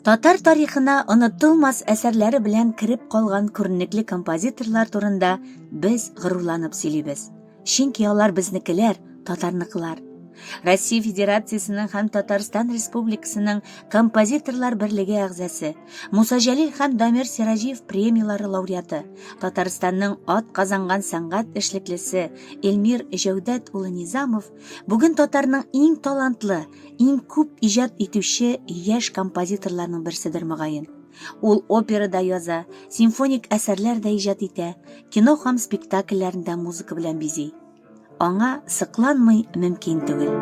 Татар тарихына онытылмас әсәрләре белән кереп калган күренекле композиторлар турында без горурланып сөйлибез. Чөнки алар безнекеләр, татарныкылар. Россия Федерациясенең һәм Татарстан Республикасының Композиторлар берлеге әгъзасы, Муса Җәлил һәм Дамир Сираҗиев премияләре лауреаты, Татарстанның ат казанган сәнгать эшлеклесе Эльмир Җәүдәт улы Низамов бүген татарның иң талантлы, иң күп иҗат итүче яшь композиторларның берседер мөгаен. Ул опера да яза, симфоник әсәрләр дә иҗат итә, кино һәм спектакльләрен дә музыка белән бизи. Аңа сыкланмый мөмкин түгел.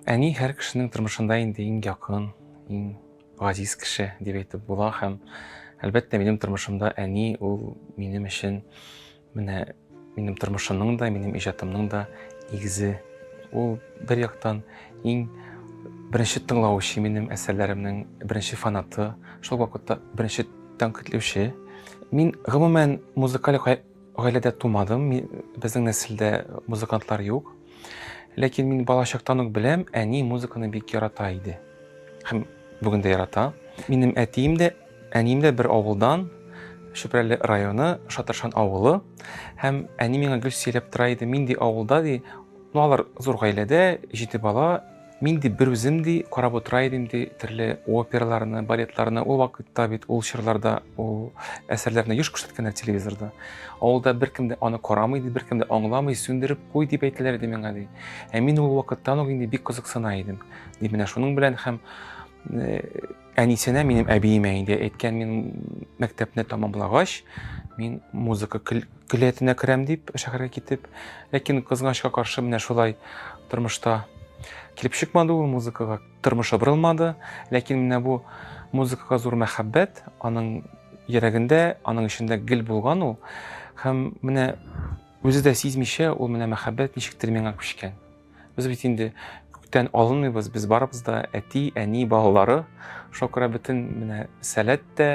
Әни һәр кешенең тормышында инде иң якын, иң газиз кеше дип әйтеп була һәм әлбәттә минем тормышымда әни ул минем өчен менә минем тормышымның да, минем иҗатымның да нигезе. Ул бер яктан иң беренче тыңлаучы минем әсәрләремнең беренче фанаты, шул вакытта беренче тәнкыйтьләүче. Мин гомумән музыкаль гаиләдә тумадым, безнең нәселдә музыкантлар юк. Ләкин мин балачактан ук беләм, әни музыканы бик ярата иде. Һәм бүген дә ярата. Минем әтием дә, әнием дә бер авылдан, Чүпрәле районы, Шатыршан авылы. Һәм әни миңа гел сөйләп тора иде, мин ди авылда ди, ну алар зур гаиләдә, җиде бала, Мин ди бер үзем ди карап утыра идем ди төрле операларны, балетларны. Ул вакытта бит ул чорларда ул әсәрләрне еш күрсәткәннәр телевизорда. Авылда беркем дә аны карамый ди, беркем дә аңламый, сүндереп куй дип әйтәләр иде миңа ди. Ә мин ул вакыттан ук инде бик кызыксына идем. Ди менә шуның белән һәм э, әнисенә минем әбиемә инде әйткән мин мәктәпне тәмамлагач, мин музыка көллиятенә керәм дип шәһәргә китеп, ләкин кызганычка каршы менә шулай тормышта килеп чыкмады ул музыкага, тормыш борылмады, ләкин менә бу музыкага зур мәхәббәт аның йөрәгендә, аның эчендә гел булган ул. Һәм менә үзе дә сизмичә ул менә мәхәббәт ничектер миңа күчкән. Без бит инде күктән алынмыйбыз, без барыбыз да әти, әни балалары. Шуңа күрә бөтен менә сәләт тә,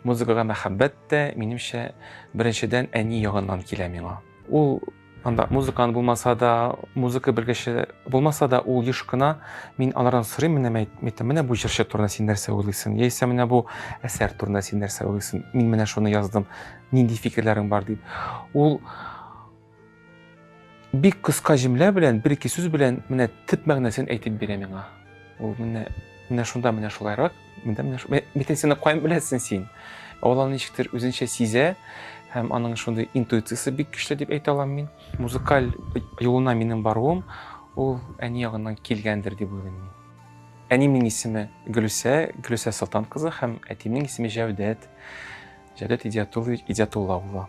музыкага мәхәббәт тә, минемчә, беренчедән әни ягыннан килә миңа. Ул анда музыкант булмаса да, музыка белгече булмаса да, ул еш кына мин алардан сорыйм, менә әйтәм, менә бу җырчы турында син нәрсә уйлыйсың, яисә менә бу әсәр турында син нәрсә уйлыйсың, мин менә шуны яздым, нинди фикерләрең бар дип. Ул Бик кыска җөмлә белән, бер-ике сүз белән менә төп мәгънәсен әйтеп бирә миңа. Ул менә менә шунда менә шулайрак, менә менә шу. Митә сине каян беләсең син? Ул аны ничектер үзенчә сизә һәм аның шундый интуициясе бик көчле дип әйтә алам мин. Музыкаль юлына минем баруым ул әни ягыннан килгәндер дип уйлыйм мин. Әнимнең исеме Гөлүсә, Гөлүсә Солтан кызы һәм әтимнең исеме Җәүдәт. Җәүдәт Идиятуллович Идиятулла улы.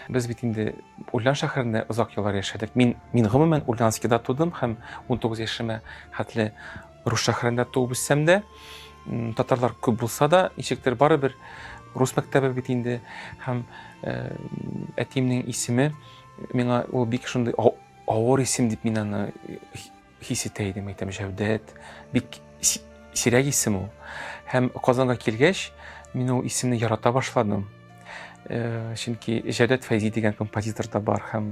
Без бит инде Ульян шәһәрендә озак еллар яшәдек. Мин мин гомумән Ульяновскида тудым һәм 19 яшемә хәтле рус шәһәрендә туып үссәм дә, татарлар күп булса да, ничектер барыбер рус мәктәбе бит инде һәм э, әтиемнең исеме миңа ул бик шундый авыр исем дип мин аны хис итә идем, әйтәм, Җәүдәт, бик сирәк исем ул. Һәм Казанга килгәч, мин ул исемне ярата башладым. Э, чөнки Җәүдәт Фәйзи дигән композитор да бар һәм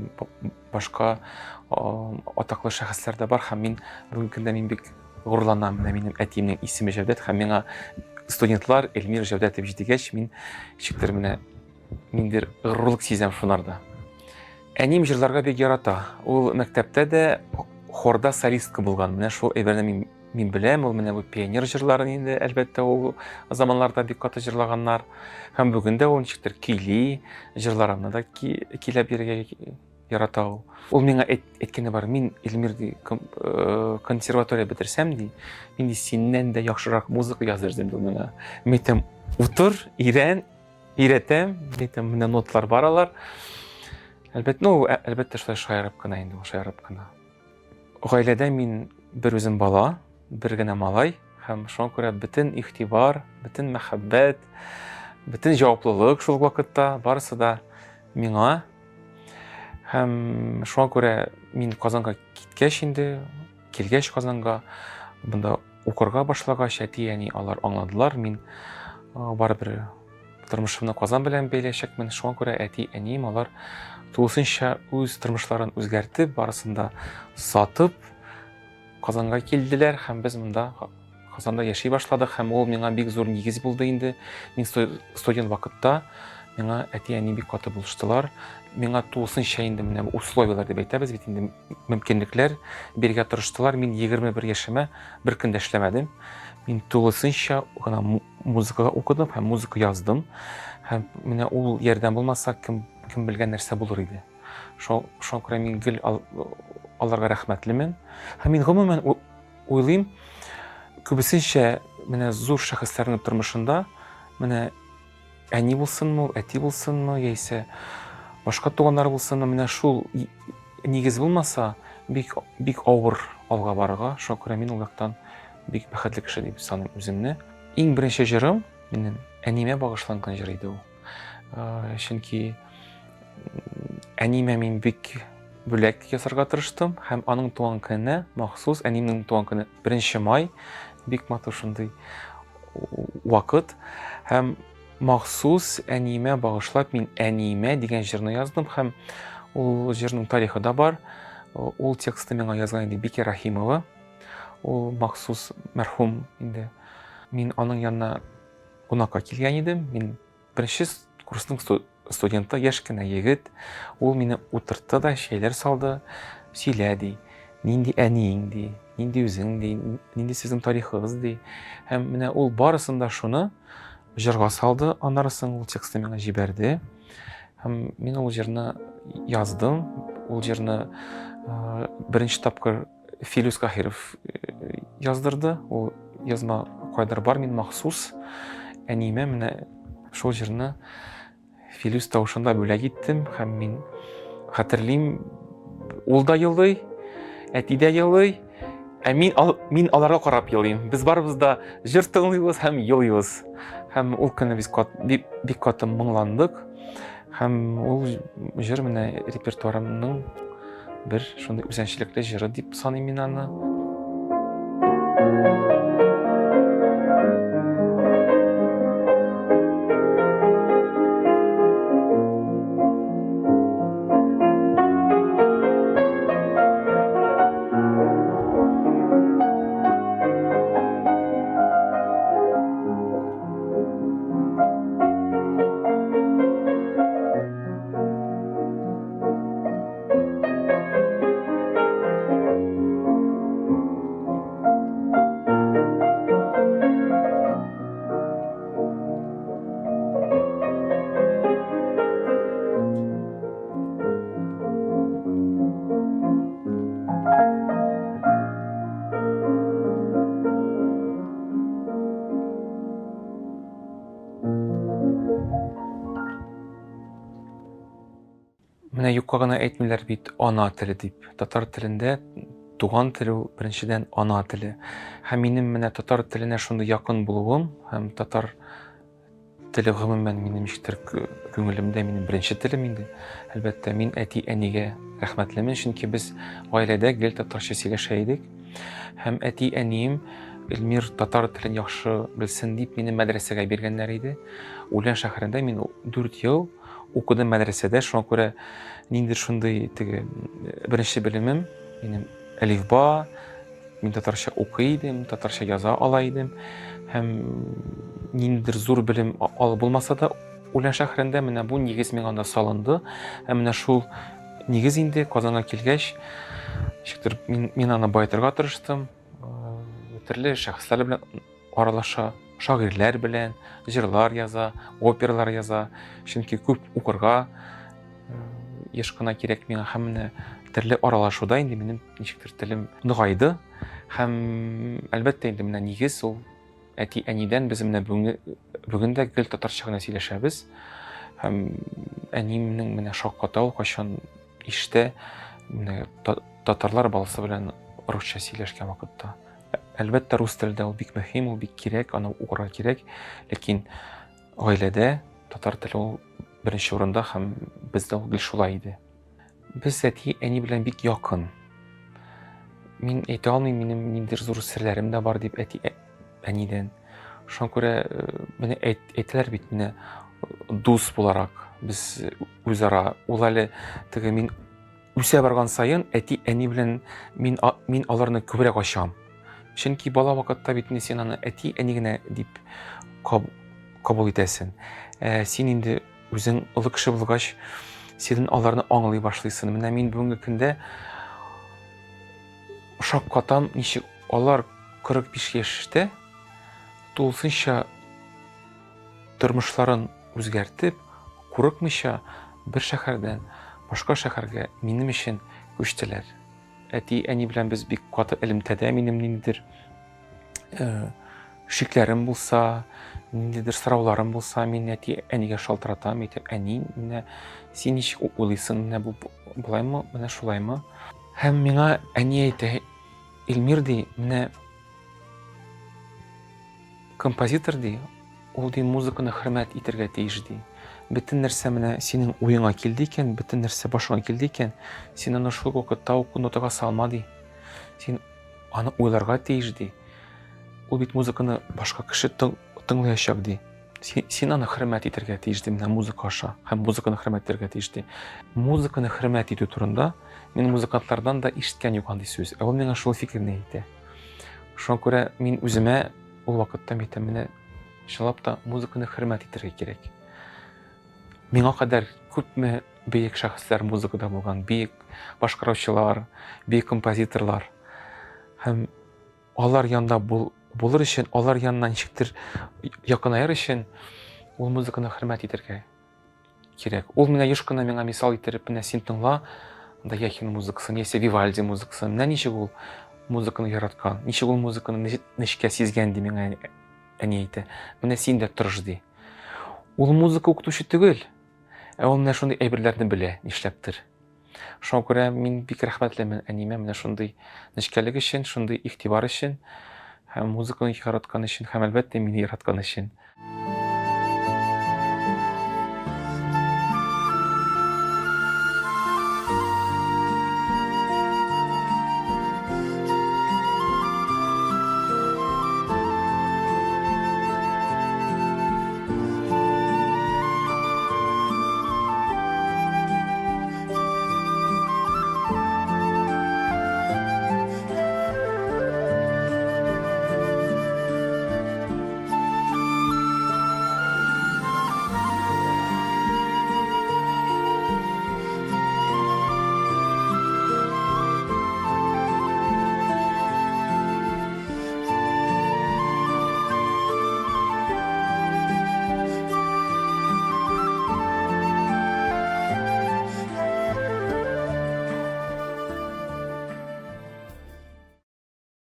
башка атаклы шәхесләр дә бар һәм мин бүгенге көндә мин бик горурланам. Менә минем әтиемнең исеме Җәүдәт һәм миңа студентлар Эльмир Җәүдәтович дигәч, мин ничектер менә ниндидер горурлык сизәм шунарда. Әнием җырларга бик ярата. Ул мәктәптә дә хорда солистка булган. Менә шул әйберне мин мин беләм, ул менә бу пионер җырларын инде, әлбәттә, ул заманнарда бик каты җырлаганнар. Һәм бүген дә ул ничектер көйли, җырларымны да көйләп йөрергә ярата ул. Ул миңа әйткәне бар, мин Эльмир ди, э, консерватория бетерсәм ди, мин ди синнән дә яхшырак музыка языр дим ул миңа. Мин әйтәм, утыр, өйрән, Өйрәтәм, әйтәм, менә нотлар бар алар. Әлбәттә, ну, әлбәттә, шулай шаярып кына инде, ул шаярып кына. Гаиләдә мин бер үзем бала, бер генә малай, һәм шуңа күрә бөтен игътибар, бөтен мәхәббәт, Бөтен җаваплылык шул вакытта барысы да миңа. Һәм шуңа күрә мин Казанга киткәч инде, килгәч Казанга, монда укырга башлагач, әти-әни алар аңладылар, мин барыбер тормышымны Казан белән бәйләячәкмен. Шуңа күрә әти-әнием алар тулысынча үз тормышларын үзгәртеп, барысын да сатып, Казанга килделәр һәм без монда Казанда яши башладык һәм ул миңа бик зур нигез булды инде. Мин студент вакытта миңа әти-әни бик каты булыштылар. Миңа тулысынча инде менә условияләр дип әйтәбез бит инде, мөмкинлекләр бирергә тырыштылар. Мин 21 яшемә бер көн дә эшләмәдем. Мин тулысынча гына музыкага укыдым һәм музыка яздым. Һәм менә ул ярдәм булмаса, кем кем белгән нәрсә булыр иде. Шуңа күрә мин гел аларга рәхмәтлемен. Һәм мин гомумән уйлыйм, күбесенчә менә зур шәхесләрнең тормышында менә әни булсынмы, әти булсынмы, яисә башка туганнар булсынмы, менә шул нигез булмаса, бик бик авыр алга барырга. Шуңа күрә мин ул яктан бик бәхетле кеше дип саныйм үземне. Иң беренче җырым минем әниемә багышланган җыр иде ул. Чөнки әниемә мин бик бүләк ясарга тырыштым һәм аның туган көненә махсус, әниемнең туган көне 1 май, бик матур шундый вакыт, һәм махсус әниемә багышлап мин әниемә дигән җырны яздым һәм ул җырның тарихы да бар. Ул текстны миңа язган иде Бикә Рахимова. Ул махсус мәрхүм инде. Мин аның янына кунакка килгән идем. Мин беренче курсның студенты, яшь кенә егет. Ул мине утыртты да, чәйләр салды. Сөйлә, ди. Нинди әниең, ди. Нинди үзең, ди. Нинди сезнең тарихыгыз, ди. Һәм менә ул барысын да шуны җырга салды. Аннары соң ул текстны миңа җибәрде. Һәм мин ул җырны яздым. Ул җырны беренче тапкыр Филүс Каһиров э, яздырды. Ул язма кайдыр бар, мин махсус әниемә менә шул җырны Филүс тавышында бүләк иттем һәм мин хәтерлим, ул да елый, әти дә елый, ә мин, ал, мин аларга карап елыйм. Без барыбыз да җыр тыңлыйбыз һәм елыйбыз. Һәм ул көнне без кат, бик, бик каты моңландык. Һәм ул җыр менә репертуарымның бер шундый үзенчәлекле җыры дип саныйм мин аны. Менә юкка гына әйтмиләр бит ана теле дип. Татар телендә туган тел ул беренчедән ана теле. Һәм минем менә татар теленә шундый якын булуым һәм татар теле гомумән минем ничектер күңелемдә минем беренче телем инде. Әлбәттә, мин әти-әнигә рәхмәтлемен, чөнки без гаиләдә гел татарча сөйләшә идек. Һәм әти-әнием Эльмир татар телен яхшы белсен дип мине мәдрәсәгә биргәннәр иде. Үлән шәһәрендә мин 4 ел укыдым мәдрәсәдә, шуңа күрә ниндидер шундый теге беренче белемем минем әлифба, мин татарча укый идем, татарча яза ала идем. Һәм ниндидер зур белем алып булмаса да, Үлән шәһәрендә менә бу нигез миңа анда салынды. Һәм менә шул нигез инде Казанга килгәч, ничектер мин, мин аны баетырга тырыштым. Төрле шәхесләр белән аралаша, шагыйрьләр белән, җырлар яза, опералар яза. Чөнки күп укырга еш кына кирәк миңа һәм менә төрле аралашуда инде минем ничектер телем ныгайды. Һәм әлбәттә инде менә нигез ул әти әнидән без менә бүген, бүген дә гел татарча гына сөйләшәбез. Һәм әниемнең менә шакката ул кайчан ишетә менә татарлар баласы белән русча сөйләшкән вакытта. Әлбәттә, рус теле дә ул бик мөһим, ул бик кирәк, аны укырга кирәк. Ләкин гаиләдә татар теле ул беренче урында һәм бездә ул гел шулай иде. Без әти әни белән бик якын. Мин әйтә алмыйм, минем ниндидер зур серләрем дә бар дип әти әнидән. Шуңа күрә э, менә әйтәләр бит менә дус буларак без үзара ул әле теге мин үсә барган саен әти әни белән мин мин аларны күбрәк ачам. Чөнки бала вакытта бит инде син аны әти әни генә дип кабул итәсен. Ә син инде үзең олы кеше булгач, син аларны аңлый башлыйсың. Менә мин бүгенге көндә шаккатам, ничек алар 45 яшьтә тулысынча тормышларын үзгәртеп, курыкмыйча бер шәһәрдән башка шәһәргә минем өчен күчтеләр. Әти, әни белән без бик каты элемтәдә, минем ниндидер э, шикләрем булса, ниндидер сорауларым булса, мин әти, әнигә шалтыратам, әйтәм, әни, менә син ничек уйлыйсың, менә бу болаймы, менә шулаймы? Һәм миңа әни әйтә, Эльмир ди, менә композитор ди, ул ди музыканы хөрмәт итәргә тиеш ди. Бөтен нәрсә менә синең уеңа килде икән, бөтен нәрсә башыңа килде икән, син аны шул вакытта ук нотага салма ди. Син аны уйларга тиеш ди. Ул бит музыканы башка кеше тыңлаячак ди. Син, син аны хөрмәт итәргә тиеш ди, менә музыка аша һәм музыканы хөрмәт итәргә тиеш ди. Музыканы хөрмәт итү турында мин музыкантлардан да ишеткән юк андый сүз. Ә ул миңа шул фикерне әйтә. Шуңа күрә мин үземә ул вакытта әйтәм, менә чынлап та музыканы хөрмәт итәргә кирәк. Миңа кадәр күпме бөек шәхесләр музыкада булган, бөек башкаручылар, бөек композиторлар. Һәм алар янында бул, булыр өчен, алар янына ничектер якынаер өчен ул музыканы хөрмәт итәргә кирәк. Ул менә еш кына миңа мисал иттереп, менә син тыңла, анда Яхин музыкасын, яисә Вивальди музыкасын. Менә ничек ул музыканы яраткан, ничек ул музыканы нечкә сизгән ди миңа әни әйтә. Менә син дә тырыш ди. Ул музыка укытучы түгел, ә ул менә шундый әйберләрне белә, нишләптер. Шуңа күрә мин бик рәхмәтлемен әниемә менә шундый нечкәлек өчен, шундый игътибар өчен һәм музыканы яраткан өчен һәм әлбәттә мине яраткан өчен.